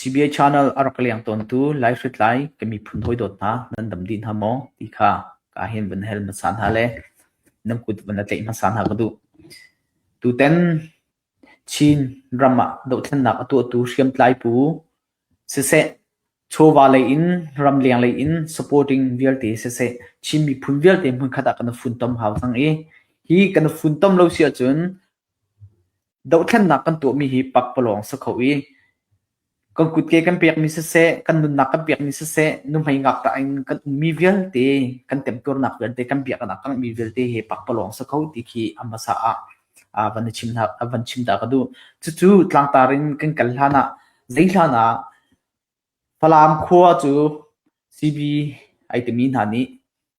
CBA Channel a rak leng tawntu Laihritlai ka miphun hawidawt hna nan dam dih hna maw ti kha ka hin van hal hmasa hna le nan kut van a tlaih hmasa hna ka duh. Tuten Chin ram ah dohthlennak a tuahtu hriamtlai pu siseh, chawva lei in ramleng lei in supporting vialte siseh, Chin miphun vialte hmunkhat ah kan i funtom hau cang i hi kan i funtom lo si ahcun dohthlennak kan tuahmi hi pakpalawng si kho i kan kutke kan pekmi siseh, kan nunnak kan pekmi siseh, nuhmei ngakṭah in kan ummi vialte, kan temtuarnak vialte, kan biaknak kanghmi vialte hi pakpalawng si kho ti khi a hmasa ah van i chim hna, van chim ta ka duh. Cucu tlangtar in kan kal hlan ah, zei hlan ah Falam khua cu CB ai timi hna nih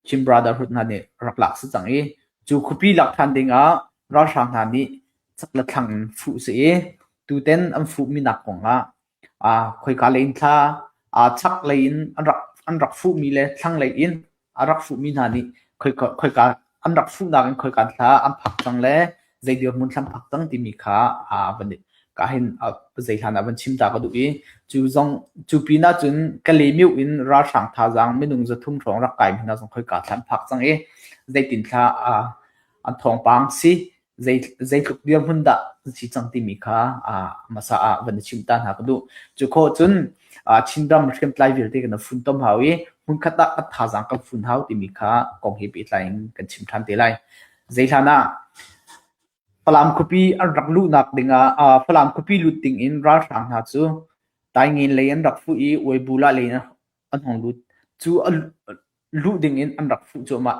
Chin Brotherhood hna nih rak lak si cang i cu khuapi lak ṭhan ding ah ralhrang hna nih chak le thlang in fuh si i tuten an fuhmi nak kong ah khoika lei in thla chak lei in an rak fuhmi le thlang lei in a rak fuhmi hna nih khoika an rak fuhnak in khoika thla an phak cang le zei dirhmun thla an phak cang timi kha van ka hin zei hlan ah van chim ta ka duh i cu zong cu pin ah cun Kalaymyo in ralhrang thazaang minung 300 hrawng rak kaimi hna zong khoika thla an phak cang i zeitin thla an thawngpang si zeitluk dirhmun dah an si cang timi kha hmasa ah van i chimh ta hna ka duh. Cu khawh cun Chinram hriamtlai vialte kan i funtom hau i hmunkhat ah kan thazaang kan fun hau timi kha kong he pehtlai in kan chim ṭhan te lai. Zei hlan ah Falam khuapi an rak luhnak dingah Falam khuapi lut dingin ralhrang hna cu Taingen lei an rak fuh i Uaibulah lei an hung lut. Cu luh dingin an rak fuh cuahmah.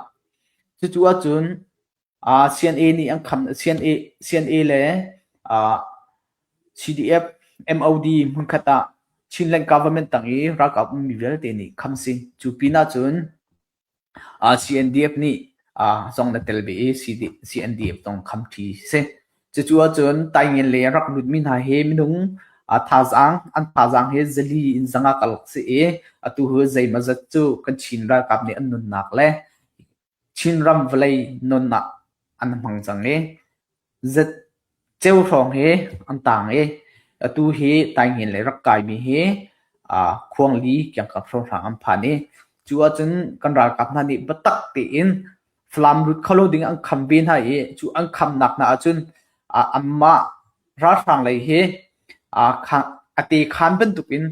Cucu ahcun CNA nih an kham CNA le CDF MOD hmunkhat ah Chinland government tang i ralkap ummi vialte nih kham si. Cu pin ahcun CNDF nih zong na tel ve i CNDF zong kham ṭhi si. Cucu ahcun Taingen lei a rak lutmi hna hi minung thazaang an thazaang hi zali in zanga kalak si i atu hi zeimawzat cu kan Chin ralkap nih an nunnak le Chinram vawlei nawn ah an hmang cang i zatceu hrawng hi an taang i atu hi Taingen lei rak kaimi hi Khuangli kiangkap hrawnghrang an phan i cu ahcun kan ralkap hna nih biatak tein Falam lut kho lo ding an kham ve hna i cu an khamnak hna ahcun anmah ralhrang lei hi a te-khaan bantukin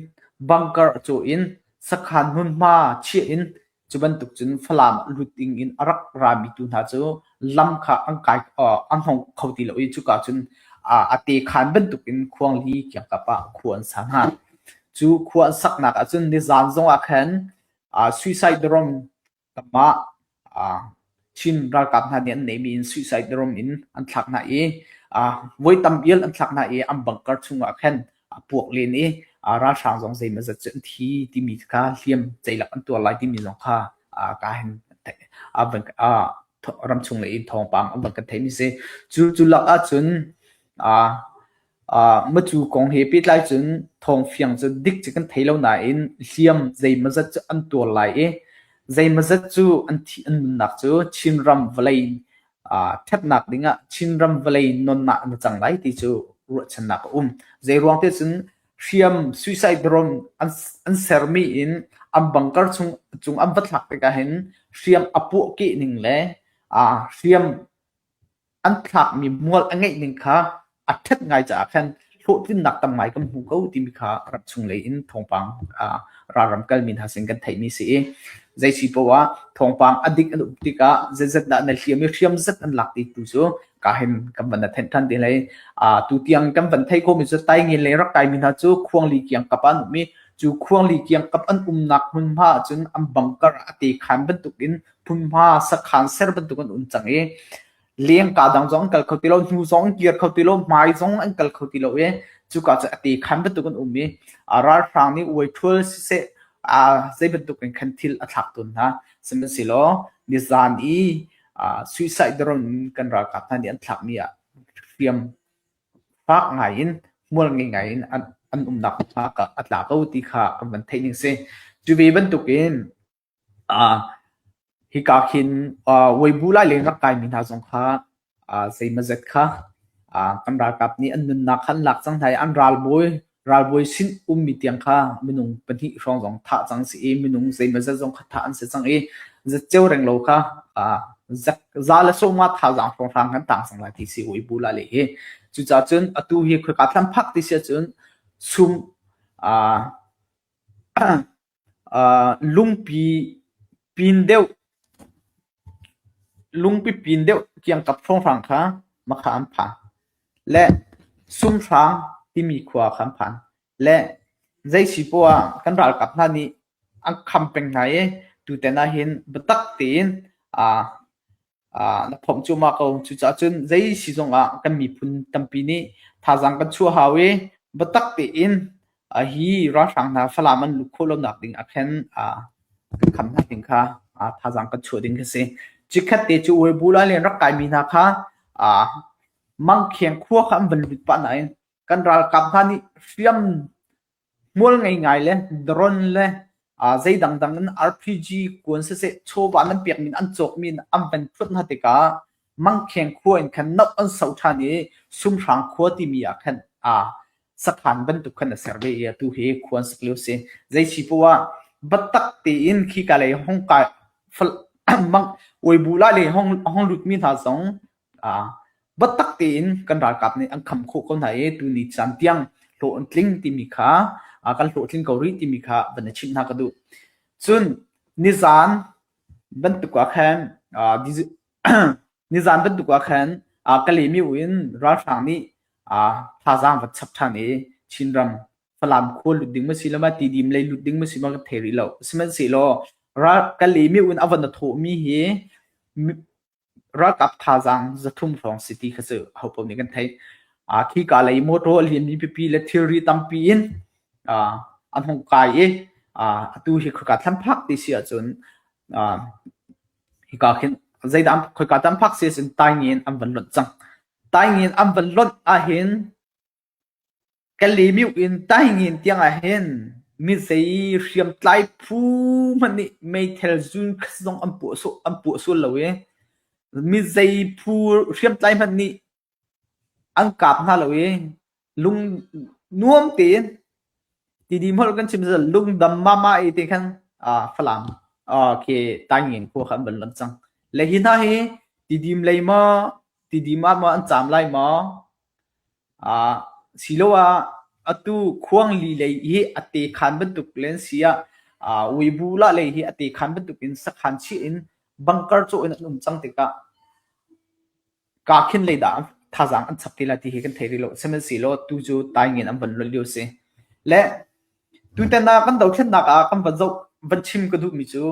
bunker a cawh in sakhan hmunhma chiah in Cu bantuk cun Falam lut ding in a rak rami tu hna cu lam kha an kai an hong kho ti lo i cuka cun a te-khaan bantuk in Khuangli kiangkap ah khua an sa hna. Cu khua an saknak ahcun nizan zong ah khan suicide drone tamah Chin ralkap hna nih an neihmi in suicide drone in an thlak hna i voi tam ial an thlak hna i an bunker chungah khan a puak len i ralhrang zong zeimawzat cu an thi timi kha hliam ceilak an tuar lai timi zong kha ka hin ramchung lei in thawngpang an van kan theihmi si. Cu cu lak ahcun Matu kong he pehtlai cun thawngfiang cu dik cu kan thei lo nain hliam zeimawzat cu an tuar lai i zeimawzat cu an thih an nunnak cu Chinram vawlei ṭhatnak dingah Chinram vawlei nonnak na cang lai ti cu ruahchannak a um. Zeiruang te cun hriam suicide drone an sermi in an bunker chung cung an va thlak tikah hin hriam a puah keh ning le hriam an thlakmi mual a ngeih ning kha a ṭhat ngai caah khan hlawhtlinnak tam ngai kan hmu ko timi kha ram chung lei in thawngpang ralram kalmi hna sin kan theihmi si i zei si poah ah thawngpang a dik an um tikah zeizat dah na hliam i hriam zat an lak ti tu cu ka hin kan van na thenh ṭhan te hlei. Tu tiang kan van theih khawhmi cu Taingen lei rak kaimi hna cu Khuangli kiang kap ah an um i cu Khuangli kiang kap an umnak hmunhma ahcun an bunker a te khan bantukin hmunhma sakhan ser bantuk an um cang i lengka dang zong an kal kho ti lo, hnu zong an kir kho ti lo, hmai zong an kal kho ti lo i cuka cu a te khan bantuk an um i ralhrang nih uaithual siseh zei bantuk in khan thil a thlak tawn hna. Sihmanhsehlaw nizan i suicide drone in kan ralkap hna nih an thlakmi ah hriam fak ngai in hmual ngei ngai in an umnak hma a tla ko ti kha kan van theih ning si. Cu ve bantukin Hika khin Weibu lai leng rak kaimi hna zong kha zeimawzat kha kan ralkap nih an nunnak kha an lak cang hna i an ralbawi. Ralbawi sin ummi tiang kha minung pahnih hrawng zong thah cang si i minung zeimawzat zong kha thah an si cang i zatceo renglo kha za le sawma thazaang hrawnghrang kan tang cang lai ti si Weibo la le hi. Cucaah cun atu hi khoika thlam phak ti si ahcun sum lungpi pin deuh lungpi pin deuh kiangkap hrawnghrang kha makha an phan. Le sumhrang timi khua kha an phan. Le zei si poah ah kan ralkap hna nih an kham peng hna i tutan ahhin biatak tein na phomh cuahmah ko. Cucaah cun zei si zongah kan miphun tampi nih thazaang kan chuah hau i biatak tein hi ralhrang hna Falam an luh khawh lonak ding ah khan kan kham hna ding kha thazaang kan chuah ding khi si. Chikkhat te cu Uaibula le rak kaimi hna kha Mangkheng khua kha an van lut pah nain kan ralkap hna nih hriam Hmual ngei ngai le drone le zei dangdang in RPG kuan siseh chawva nan pekmi in an cawkmi in an van phut hna tikah Mangkheng khua in khan noh an soh ṭhan i Sumhrang khua timi ah khan sakhan bantuk khan a ser ve i atu hi khua an sak lio a si. Zei si poah ah biatak tein khika lei hong kai Uaibu lei hong lutmi hna zong Biatak tein kan ralkap nih an kham khawh ko hna i tuni caan tiang hlawh an tling timi kha kan hlawhtling ko rih timi kha van i chimh hna ka duh. Cun nizaan bantuk ah khan nizaan bantuk ah khan Kalemiu in ralhrang nih thazaang va chap ṭhan i Chinram Falam khua lut ding ma si lo ma Tidim lei lut ding ma si ma kan thei rih lo. Sihmanhsehlaw ral Kalemiu in a van a thawhmi hi Ralkap thazaang 300 hrawng si ti kha cu ahopaoh nih kan theih. Khika lei mawṭaw a lianmi pipi le thilri tampi in an hung kai i atu hi khoika thlamphak ti si ahcun hika khin zeidah khoika thlamphak si ahcun Taingen an van lonh cang. Taingen an van lonh ahhin Kalemiu in Taingen tiang ahhin mizei hriamtlai phu hmanh nih meithal zun khat zong an puah an puah sual lo i mizei phu hriamtlai hmanh nih an kap hna lo i lung nuam tein Tidim holh kan chim lungdam mama i ti khan Falam khi Taingen khua kha an van lonh cang. Le hi hna hi Tidim lei maw Tidim ah maw an caam lai maw Siloah atu khuangli lei hi a tekhan bantuk len si ah Weibu lah lei hi a tekhan bantuk in sakhan chih in bunker cawh in an um cang tikah kaa khin lei dah thazaang an chap te lai ti hi kan thei rih lo. Sihmanhsehlaw tu cu taingin an van luan lio si. Le tutan ah kan dothlennak ah kan van zoh van chim ka duhmi cu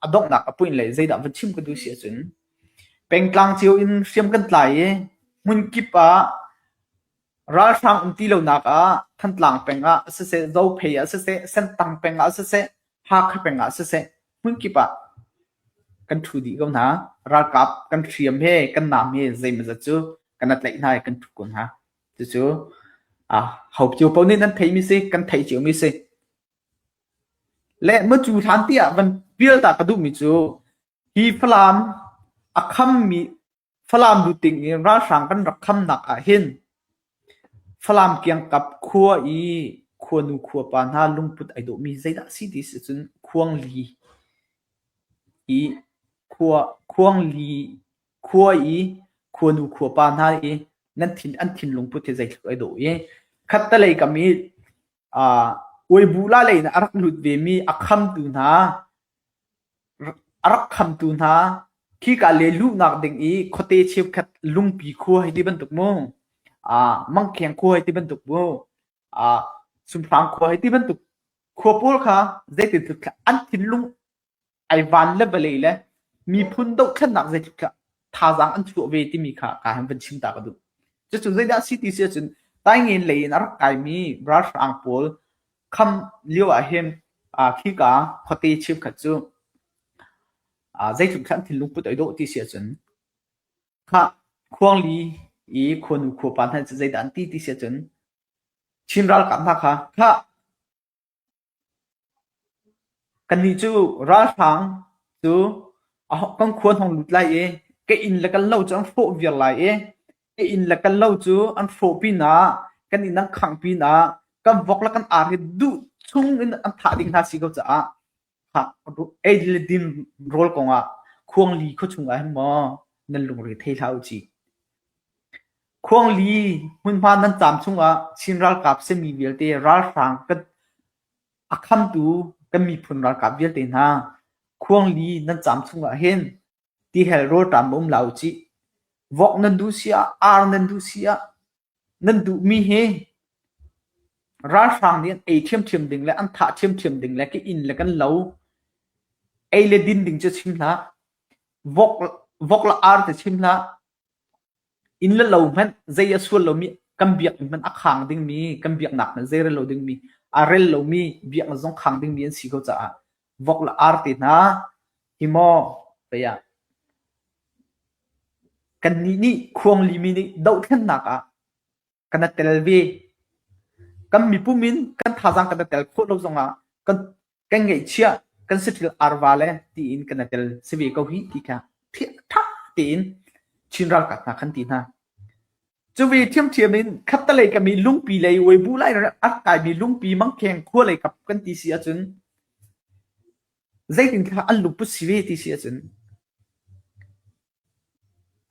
a donghnak a point lei zeidah van chim ka duh si ahcun Pengtlang cio in hriam kan tlai i hmunkip ah ralhrang um ti lonak ah Thantlang peng ah siseh, Zophei ah siseh, Sentang peng ah siseh, Hakha peng ah siseh hmunkip ah kan ṭhu dih ko hna. Ralkap kan hriam he kan nam he zeimawzat cu kan i tlaih hna i kan ṭhu ko hna. Cucu ho cio paoh nih nan theihmi si, kan theih ciomi si. Le mucu hlan tiah van pial ta ka duhmi cu Hi Falam a khammi Falam luting i ralhrang kan rak khamnak ahhin Falam kiangkap khua i khuanu khuapa hna lungput ai dawhmi zeidah a si ti si cun Khuangli i khua Khuangli khua i khuanu khuapa hna i nan thin an thinlung put hi zeitluk ai dawh i khattelei kam i uh, Uaibula lei in a rak lut vemi a khamtu hna A rak khamtu hna khika le luhnak ding i khuate cheukhat lungpi khua hei ti bantuk mu, Mangkheng khua hei ti bantuk mu, Sumhrang khua hei ti bantuk khua pawl kha zeitin an thinlung ai van le vawlei le miphun dohthlennak zeitluk thazaang an chuah ve timi kha ka han van chim ta ka duh. Cucu zeidah a si ti si ahcun Taingen lei in a rak kaimi ralhrang pawl kham lio ahhin khika khuate cheukhat cu zeitluk khan thinlung put ai dawh ti si ahcun khah Khuangli i khuanu khuapa hna cu zeidah an ti ti si ahcun Chin ralkap hna kha khah Kannih cu ralhrang cu kan khua an hung lut lai i ka inn le kan lo cu an hrawh viar lai i ka inn le kan lo cu an hrawh pinah kan inn an khangh pinah. Kan vok le kan ar hi duh chung in an thah ding hna si ko caah ei le din rawl kong ah Khuangli khuachung ah hin maw nan lungre thei hlah u ci. Khuangli hmunhma nan caam chungah Chin ralkap simi vialte ralhrang kan a khamtu kan miphun ralkap vialte hna Khuangli nan caam chungah hin tihel rawlṭam a um la u cih. Vok nan duh si ah, ar nan duh si ah, nan duhmi hi ralhrang nih an ei ṭhiamṭhiam ding le an thah ṭhiamṭhiam ding le ka inn le kan lo ei le din ding cu chim hlah. Vok, vok le ar te chim hlah. Inn le lo hmanh zei a sual lomi kan biakinn hmanh a khang dingmi, kan biaknak hmanh zei rel lo dingmi, a rel lomi biaknak zong khang dingmi an si ko caah vok le ar te hna hi maw pei ah kannih nih khuanglimi nih dohthlennak ah kan i tel ve. Kan mipum in kan thazaang kan i tel khawh lo zongah kan kan ngeihchiah kan saṭil arva le tiin kan i tel si ve ko hih ti kha ṭha tein Chin ralkap hna khan ti hna. Cu ve ṭhiamṭhiam in khattelei kam i lungpi lei Weibu lai a kaimi lungpi mangkheng khua lei kap kan ti si ahcun zeitin kha an lungput si ve ti si ahcun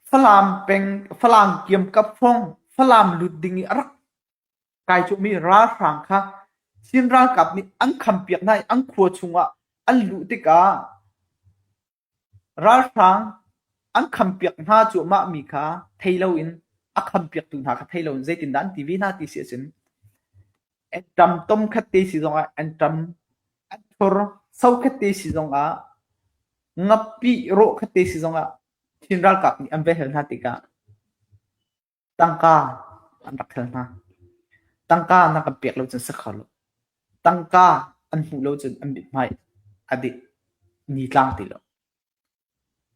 Falam peng Falam kiamkap hrawng Falam lut ding i a rak kai cuhmi ralhrang kha Chin ralkap nih an khampiak hna i an khua chungah an luh tikah ralhrang an khampiak hna cuahmahmi kha thei loin a khampiaktu hna kha thei loin zeitindah an ti ve hna ti si ahcun anṭam tom khat te si zongah anṭam anthur so khat te si zongah ngapih rawh khat te si zongah Chin ralkap nih an va hel hna tikah Tangka an rak hal hna. Tangka na kan pek lo cun si kho lo. Tangka an hmuh lo cun an mithmai a dih nitlang ti lo.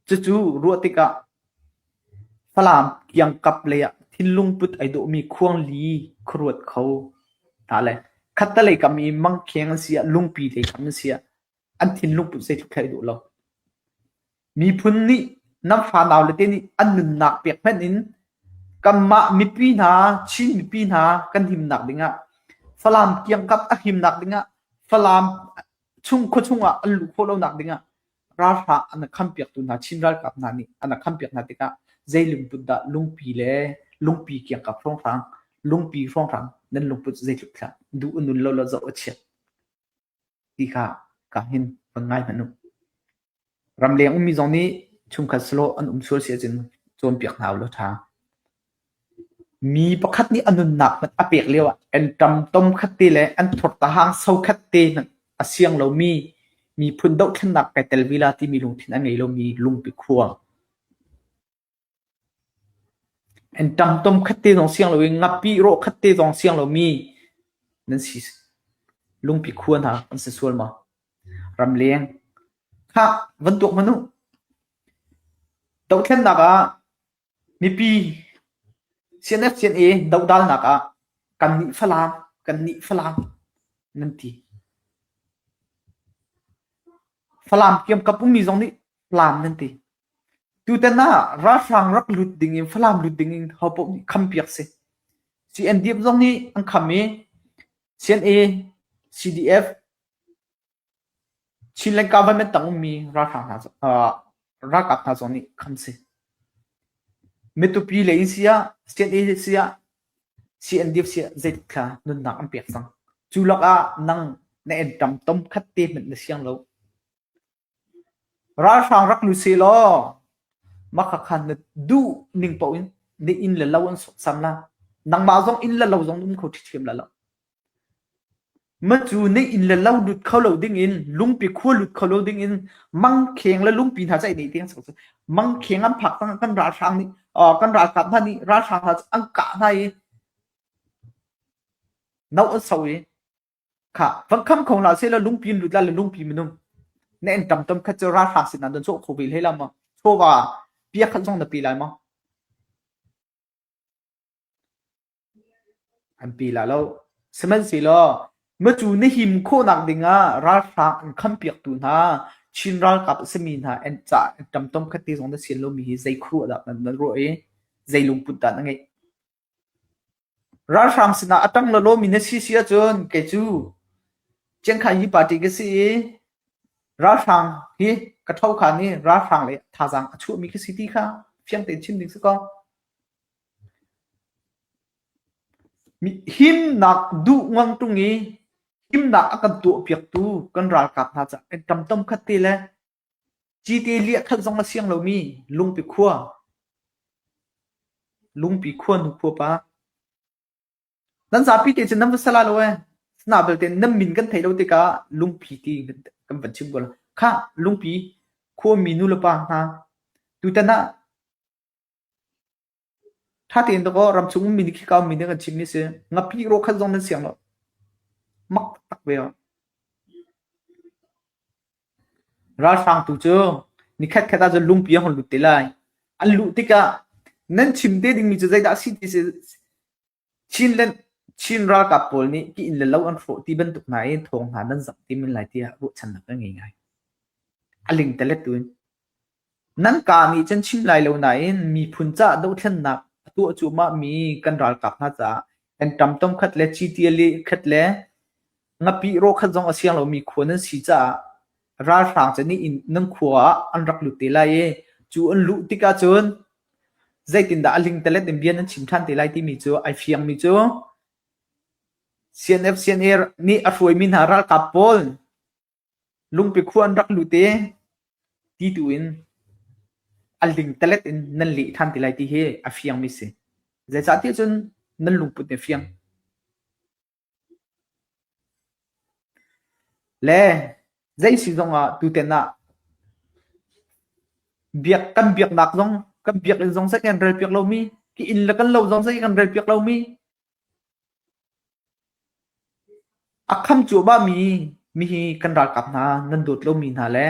Cucu ruah tikah Falam kiangkap lei ah thinlung put ai dawhmi khuangli khuaruat kho hna le khattelei kam i mangkheng an si ah lungpi lei kam an si ah an thinlung put zeitluk thla ai dawh lo. Miphun nih nan fanau le te nih an nunnak pek hmanh in kanmah mipi hna, Chin mipi hna kan himnak dingah Falam kiangkap a himnak dingah Falam chung khuachung ah an luh khawh lonak dingah ralhrang an khampiaktu hna Chin ralkap hna nih an khampiak hna tikah zei lungput dah lungpi le lungpi kiangkap hrawnghrang lungpi hrawnghrang nan lungput zeitluk thlah duh a nun lo lo zoh a chiat ti kha ka hin van ngai hmanh u. Ramleng ummi zong nih chungkhat sawlawh an um sual si ahcun cawnpiak hna ulaw ṭha. Mi pakhat nih a nunnak hmanh a pek lioah anṭam tom khat te le an thurtahang so khat te hmanh a siang lomi miphun dohthlennak kai tel ve la timi lungthin a ngei lomi lungpi khua. Anṭam tom khat te zong siang loin ngapih rawh khat te zong siang lomi nan si. Lungpi khua hna an si sual maw? Ramleng. Khah, van tuak hmanh u. Dohthlennak ah mipi CNF CNA dohdalnak ah kannih Falam, kannih Falam nan ti. Falam kiamkap ummi zong nih Falam nan ti. Tutan ah ralhrang rak lut ding in Falam lut ding in hopaoh nih khampiak si. CNDF zong nih an kham i CNA, CDF, Chinland government tang ummi ralhrang hna uh, ralkap hna zong nih kham si. Matupi lei in si ah, CNA si ah, CNDF si ah zeitik thla nunnak an pek cang. Cu lakah nang na enṭam tom khat te hmanh na siang lo. Ralhrang rak lut sehlaw mah kha na duh ning paoh in na inn le lo an sawksam la. Nangmah zong inn le lo zong na um kho ṭhiṭhiam la lo. Macu na inn le lo lut kho lo ding in lungpi khua lut kho lo ding in mangkheng le lungpi hna cu ai neih tiang cu mangkheng an phak cang kan ralhrang nih kan ralkap hna nih ralhrang hna cu an kah hna i no an so i Khah, van kham kho hlah sehlaw lungpi in lut lai le lungpi minung na en tam tam khat cu ralhrang sin ah nan cawh kho ve hlei la maw? Chawva pia khat zong na pe lai maw? An pe la lo. Sihmanhsehlaw macu na him khawhnak dingah ralhrang an khampiaktu hna Chin ralkap a simi hna an ca an tam tom khat te zong na sian lomi hi zei khuaruah dah nan ruah i zei lungput dah na ngeih? Ralhrang sinah a ṭang lawlawmi na si si ahcun kei cu Ciangkhanyi party ka si i ralhrang hi ka ṭhokhan i ralhrang lei thazaang a chuahmi ka si ti kha fiang tein chim ding si ko. Himnak duh ngang ṭung i himnak a kan tuahpiaktu kan ralkap hna caah kan ṭam tom khat te le cite liah khat zong a siang lomi Lungpi khua, Lungpi khua nu khua pa. Nan zapi te cun nan va sala lo ee. Sana belte nan min kan theih lo tikah Lungpi ti kan van chim ko la. Khah Lungpi khuami nu le pa hna tutan ah Ṭha tein dakaw ramchung ummi nih khika ummi nih kan chimmi a si. Ngapih rawh khat zong nan siang lo. Mak taktak ve aw. Ralhrang tu cu nikhat khat ahcun lungpi a hung lut te lai. An luh tikah nan chim te dingmi cu zeidah a si ti si Chin le Chin ralkap pawl nih ki inn le lo an hrawh ti bantuk hna i thawng hna nan zamh te men lai tiah ruahchannak ka ngei ngai. A lingtalet tu in. Nan kaa nih cun chim lai lo nain miphun caah dothlennak a tuah cuahmahmi kan ralkap hna caah kan ṭamtom khat le citial khat le ngapih rawh khat zong a siang lomi khua nan si caah ralhrang cu nih nan khua ah an rak lut te lai i cu an luh tikah cun zeitindah a lingtalet in bia nan chim ṭhan te lai timi cu ai fiangmi cu CNF CNA nih a hruaimi hna ralkap pawl Lungpi khua an rak lut i ti tu in a lingtalet in nan leh ṭhan ti lai ti hi a fiangmi si. Zeicahtiah cun nan lungput nih a fiang. Le zei si zongah tutan ah biak kan biaknak zong kan biakinn zong zei kan relpiak lomi, ki inn le kan lo zong zei kan relpiak lomi, A kham cuahmahmi mihi kan ralkap hna nan dawt lomi hna le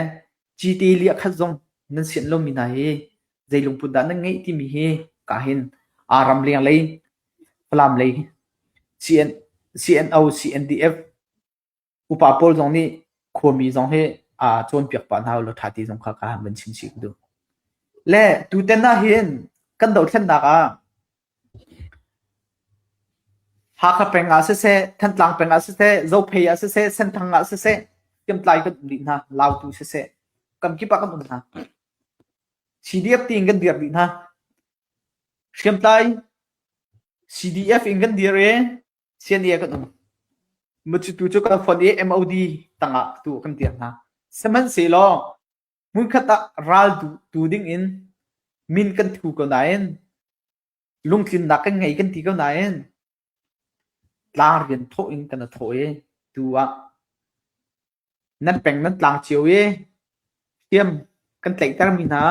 cite liahkhat zong nan sianh lomi hna hi zei lungput dah nan ngeih timi hi ka hin aa ramleng lei Falam lei CN, CNO, CNDF upa pawl zong nih khuami zong hi aa cawnpiak pah hna ulaw ṭha ti zong kha ka van chim chih ka duh. Le tutan ah hin kan dothlennak ah Hakha peng ah siseh, Thantlang peng ah siseh, Zophei ah siseh, Senthang ah siseh, hriamtlai kan um dih hna, Lautu siseh, kamkip ah kan um hna. CDF tiin kan dir dih hna. Hriamtlai CDF in kan dir i CNA kan um. Mucutu cu kan fonh i MOD tangah tu kan dir hna. Sihmanhsehlaw hmunkhat ah ral tu ding in min kan thu ko nain lungtlinnak kan ngei kan ti ko nain tlang rian thawh in kan i thawh i tu ah nan peng nan tlang cio i hriam kan tlaihtermi hna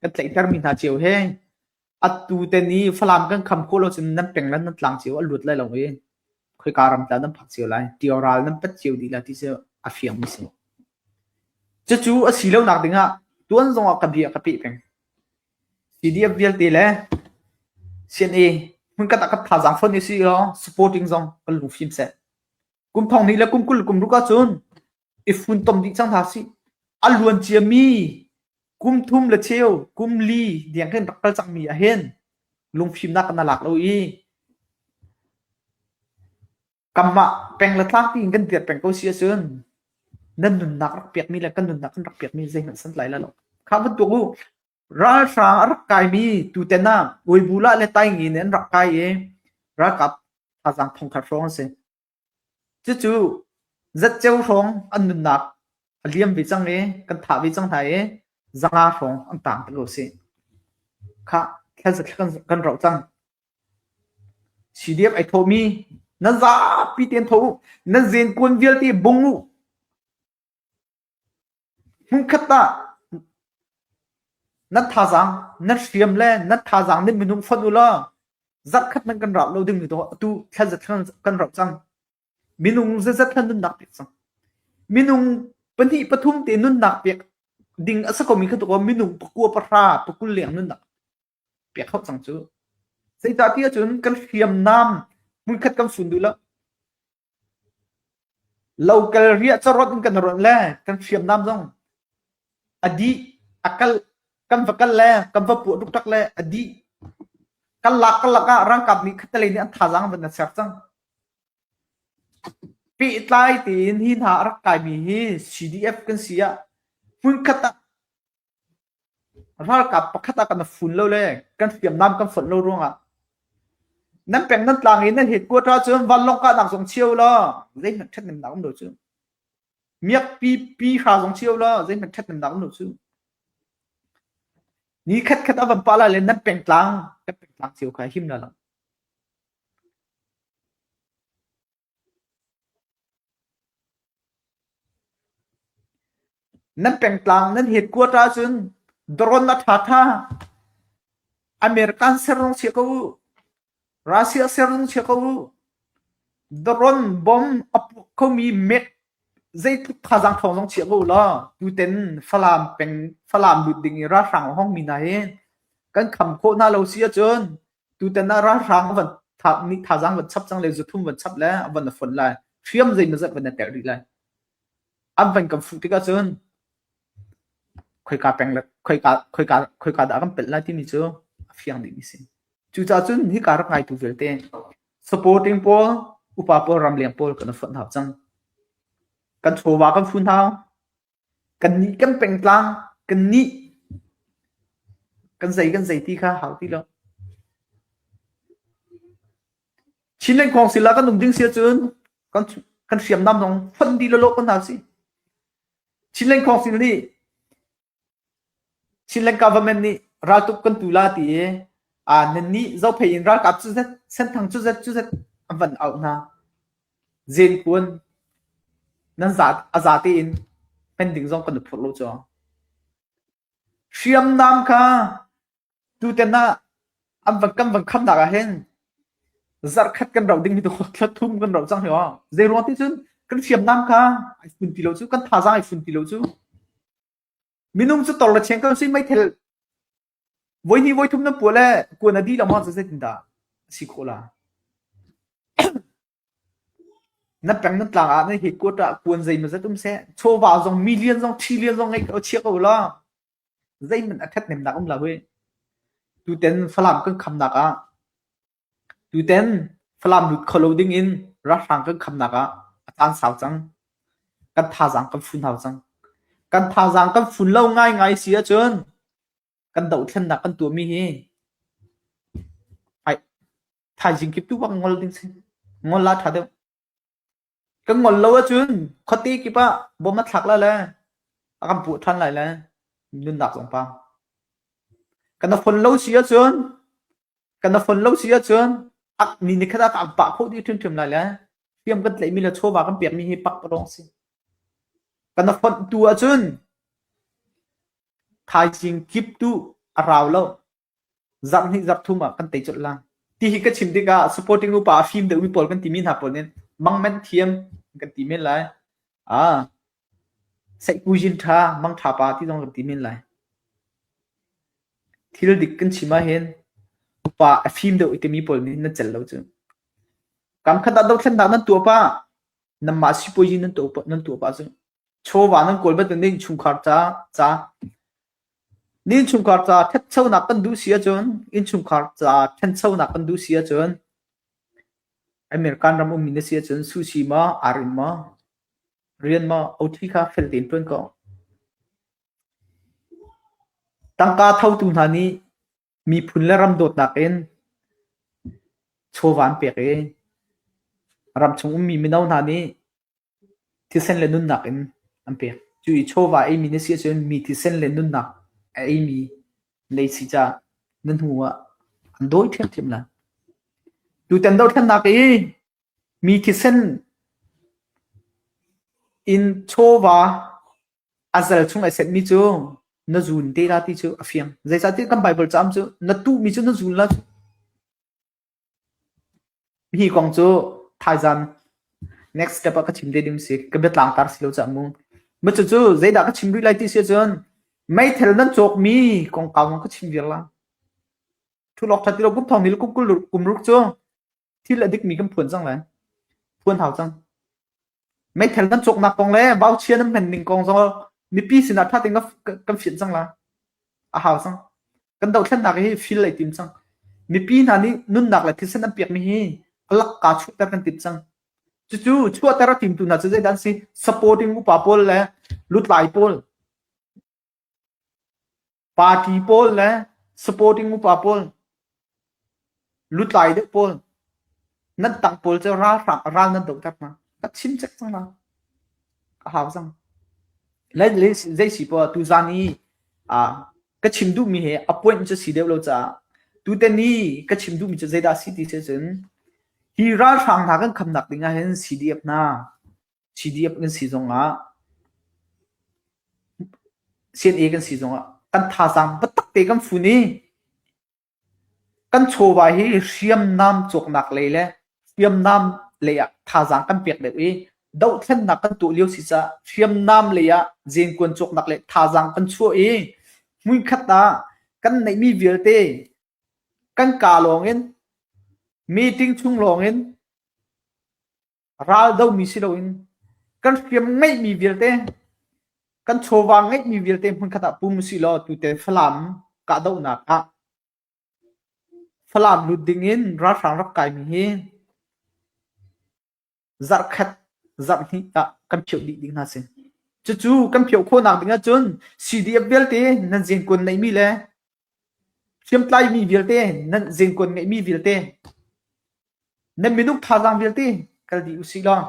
kan tlaihtermi hna cio he atu te ni Falam kan kham khawh lo cun nan peng le nan tlang cio a lut lai lo i khoika ram tla nan phak cio lai tio ral nan pat cio dih lai ti cu a fiang mi si. Cucu a si lo nak ding ah tuan zong ah ka bia ka peh peng. CDF vialte le CNA hmunkhat ah kan thazaang fonh i si law supporting zong kan lungfim seh. Kum thong hnih le kum 20 kum ruk ahcun i funtom dih cang hna sih. A luan ciami kum thum le cheu, kum li tiang khin rak kal cangmi ahhin lungfimnak kan lak lo i kanmah peng le tlang tiin kan dir peng ko si ahcun nan nunnak rak pekmi le kan nunnak kan rak pekmi zeihmanh santlai lai lo. Kha bantuk u ralhrang a rak kaimi tuten ah Uibulah le Taingi nih an rak kai i ralkap thazaang thongkhat hrawng an si. Cucu zatceo hrawng an nunnak a liam ve cang i kan thah ve cang hna i 500 hrawng an taang ti ko sih. Khah, thla zathla kan, kan rauh cang. CDF ai thawhmi nan zapi tein tho u. Nan zenkuan vialte bung u. Hmunkhat ah nan thazaang, nan hriam le nan thazaang nan minung fonh u law zarhkhat hmanh kan rauh lo ding tu atu thla zat kan rauh cang. Minung zazat hlan nunnak pek cang. Minung pahnih pathum te nunnak pek ding a si komi kha tu minung pakua pahra pakul leng nunnak pek hau cang cu. Zeicahtiah cun kan hriamnam hmunkhat kan fun duh lo. Lokal riah carawt in kan rawnh le kan hriamnam zong a dih a kal kan va kal le kan va puah duktak le a dih. Kan lak kan lak ah ralkap nih khattelei nih an thazaang van na ser cang. Pehtlai tein hi hna a rak kaimi hi CDF kan si ah hmunkhat ah ralkap pakhat ah kan fun lo le kan hriamnam kan fonh lo ruangah nan peng nan tlang i nan headquarter ahcun vanlawng kahnak zong chio law zeihmanh ṭhathnemnak um lo cu. Miakpi pi hra zong chio law zeihmanh ṭhathnemnak um lo cu. Ni khatkhat a van pah lai le nan pengtlang kan pengtlang cio kha him la lo. Nan pengtlang nan headquarter ahcun drone a ṭhaṭha American ser zong chia ko u. Russia ser zong chia ko u. Drone bomb a puak khomi mek zeitluk thazaang ṭhawng zong chia ko u law tuten Falam peng Falam lut ding i ralhrang a hongmi hna hi kan kham khawh hna lo si ahcun Tutan ah ralhrang van nih thazaang van chap cang le zuthum van chap le a van a fonh lai. Hriam zeimawzat van na telh rih lai. An van kan fuh tikah cun khoika peng le khoika khoika khoika dah kan pelh lai timi cu a fiang dihmi si. Cucaah cun hika rak ngaitu vialte supporting pawl upa pawl ramleng pawl kan i fonh hau cang. Kan chawva kan fun hau. Kannih kan pengtlang, kannih kan zei kan zei ti kha hau ti lo. Chinland Council ah kan um ding si ahcun kan kan hriamnam zong fonh dih lawlaw ko hna usih. Chinland Council nih Chinland government nih raltuk kan tu la ti i aa nannih Zophei in ralkap cu zet, Senthang cu zet cu zet an van auh hna. Zenkuan nan za a za tein hman ding zong kan i phurh lo cu. Hriamnam kha Tutan ah an van kan van khamnak ah hin zarhkhat kan rauh ding hi thla thum kan rauh cang hi aw. Zei ruang ti cun kan hriamnam kha ai fun ti lo cu kan thazaang ai fun ti lo cu. Minung cu tor le cheng kan si meithel voi hnih voi thum nan puah le kuan a dih lo maw zeitindah a si khawh la. Na peng na tlang ah na headquarter ah kuan zeimawzat um seh chawva zong million zong trillion zong ngei ko chia ko law zeihmanh a ṭhathnemnak um lo hoi. Tuten Falam kan khamnak ah tuten Falam lut kho lo ding in ralhrang kan khamnak ah a caan sau cang. Kan thazaang kan fun hau cang. Kan thazaang kan fun lo ngaingai si ahcun kan dohthlennak kan tuahmi hi ai thaizing kip tu bak ngol ding si. Ngol la ṭha deuh. Kan ngol lo ahcun khuate kip ah bom a thlak lai le a kan puah ṭhan lai le nunnak zong pang. Kan a fon lo si ahcun kan a fon lo si ahcun ak ni ni khat ah ka pah khawh dih ṭhiamṭhiam lai le hriam kan tlaihmi le chawva kan pekmi hi pakpalawng a si. Kan a fonh tu ahcun thaizing kip tu a rau lo. Zarh hnih zarh thum ah kan tei colh la. Ti hi ka chim tikah supporting upa a fim deuhmi pawl kan timi hna pawl nih mangmanh thiam kan ti men lai. Ah, saihkuzin ṭha, mang ṭha pa ti zong kan ti men lai. Thil dik kan chim ahhin upa a fim deuh i timi pawl nih nan cel lo cu. Kam khat ah dothlennak nan tuah pah, nanmah sipuazi nan tuah nan tuah pah cu. Chawva nan kawl bantuk nih chungkhar ca ca Ni innchungkhar ca ṭhatchonak kan duh si ahcun innchungkhar ca ṭhanchonak kan duh si ahcun American ram ummi na si ahcun sushi maw, arin maw, rian maw, OT kha fel tein ṭuan ko. Tangka thotu hna nih miphun le ram dawtnak in chawva an pek i ramchung ummi mino hna nih Thisen le nunnak in an pek. Cu i chawva a eimi na si ahcun mi thisen le nunnak a eimi na si caah na hnu ah an dawi ṭhiamṭhiam lai. Tutan dothlennak i mi thisen in chawva a zal chung ai setmi cu na zun te la ti cu a fiang. Zeicahtiah kan Baibal caam cu na tuhmi cu na zun la. Hi kong cu thaizan next step ah ka chim te ding si. Ka biatlang tar si lo cah mu. Ma cucu zeidah ka chim rih lai ti si ahcun meithal nan cawkmi kongkau ka chim viar la. Thulok ṭhat ti lo kum thong ni le kum kul kum ruk cu thil a dikmi kan phuan cang lai. Phuan hau cang. Meithal nan cawknak kong le vauchia nan hman ning kong zong mipi sinah ṭha tein kan fianh cang la. A hau cang. Kan dohthlennak hi fil ai tim cang. Mipi hna nih nunnak le thisen an pekmi hi a lakka chuahter kan timh cang. Cucu chuahter a timtu hna cu zeidah an si? Supporting upa pawl le lutlai pawl, party pawl le supporting upa pawl, lutlai deuh pawl, nan tang pawl cu ralhrang ral nan dohter hna. Ka chim cek cang la. A hau cang. Le zei si poah tuzan i ka chim duhmi he a point cu si deuh lo caah tutan i ka chim duhmi cu zeidah si ti si cun hi ralhrang hna kan khamnak ding ah hin CDF hna CDF kan si zongah CNA kan si zongah kan thazaang biatak te kan fun i Kan chawva hi hriamnam cawknak lei le hriamnam lei ah thazaang kan pek deuh i dohthlennak kan tuah lio si caah hriamnam lei ah zenkuan cawknak le thazaang kan chuah i hmunkhat ah kan neihmi vialte kan kaa lawngin meeting chung lawngin Ral domi si loin kan hriam ngeihmi vialte, kan chawva ngeihmi vialte hmunkhat ah pum usih law tute Falam kahdohnak ah Falam lut dingin ralhrang rak kaimi hi zarhkhat zarhhnih ah kan phioh dih ding hna si. Cucu kan phioh khawhnak ding ahcun CDF vialte nan zengkuan neihmi le hriamtlaimi vialte nan zengkuan ngeihmi vialte Nan minung thazaang vialte kal dih usih law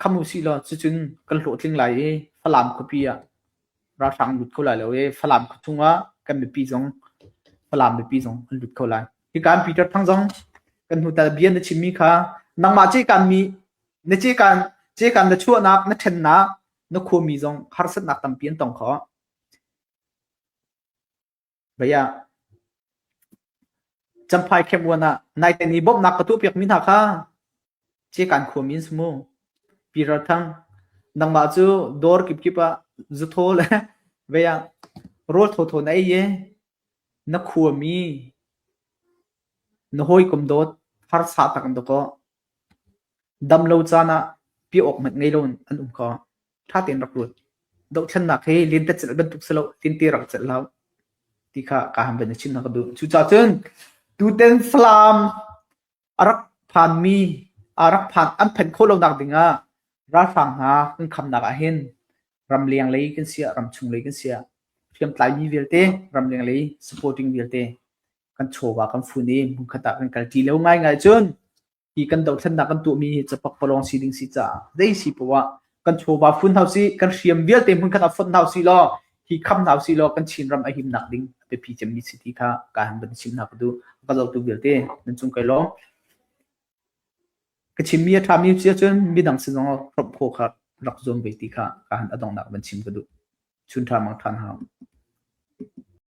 kham usih law cucun kan hlawhtling lai i Falam khuapi ah ralhrang lut kho lai lo i Falam khua chungah kan mipi zong Falam mipi zong an lut kho lai. Hika an Peter Thang zong kan hnu tal bia na chimmi kha nangmah cekan mi na cekan cekan na chuahnak na ṭhennak na khuami zong harsatnak tampi an tong kho. Bia Champhai khemuan ah naite ni bawmhnak ka tuahpiakmi hna kha Cekan khuami an si mu. Pi Ral Thang, nangmah cu dawr kipkip ah zuthaw le vei ah rawl thawthaw na ei i na khuami na hawikom dawt harsa tak in dawkaw Dam lo caan ah piah awk hmanh ngei loin an um kho. Ṭha tein rak ruat. Dohthlennak hi lentecelh bantuk si lo, tinte rak celh hlah ti kha ka han van i chim hna ka duh. Cucaah cun tuten Falam a rak phanmi a rak phan an phanh khawh lonak dingah ralhrang hna kan khamnak ah hin ramleng lei kan siah ramchung lei kan siah hriamtlaimi vialte ramleng lei supporting vialte kan chawva kan fun i hmunkhat ah kan kalṭi lo ngaingai cun hi kan dothlennak kan tuahmi hi capakpalawng si ding si caah zei si poah kan chawva fun hna usih kan hriam vialte hmunkhat ah fonh hna usih law hi kham hna usih law kan Chinram a himnak ding a biapi cemmi si ti kha ka han van chim hna ka duh. Ka zohtu vialte nan cung kai lawm. Ka chimmi a ṭhami si ahcun midang sin zong hrawmh khawh kha rak zuam ve ti kha ka han a donghnak van chim ka duh. Chun ṭha mang ṭhan hau.